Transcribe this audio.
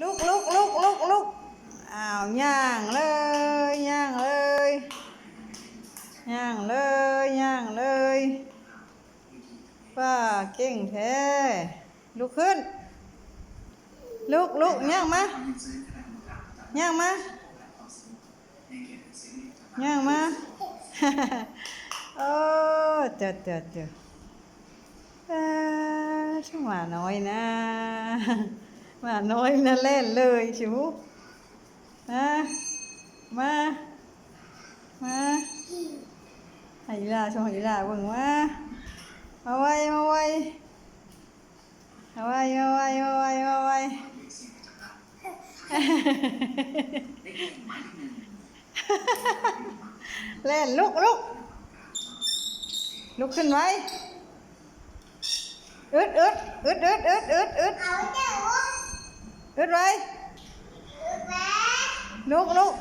ລຸກ ລຸກ ລຸກ ລຸກ ລຸກ. ອ້າວ ຍ່າງເລີຍ ຍ່າງເລີຍ ຍ່າງເລີຍ ຍ່າງເລີຍ. ປ້າເກັ່ງແທ້. ລຸກຂຶ້ນ ລຸກ ລຸກ ຍ່າງມາ ຍ່າງມາ ຍ່າງມາ. ໂອ້ ເຕີ ເຕີ ເຕີ ເອີ ໝານ້ອຍນະ ໝານ້ອຍນະ ແລ່ນເລີຍ ຊິຮູ້. ມາ ມາ ມາ ໃຫ້ອີ່ຫຼ້າ ສົ່ງໃຫ້ອີ່ຫຼ້າເບິ່ງ. ມາ ມາໄວ ມາໄວ ມາໄວ ມາໄວ ມາໄວ ມາໄວ. ແລ່ນ ລຸກ ລຸກ ລຸກຂຶ້ນໄວ. ອຶດ ອຶດ ອຶດ ອຶດ ອຶດ ອຶດ ອຶດ ອຶດໄວ. ລຸກ ລຸກ.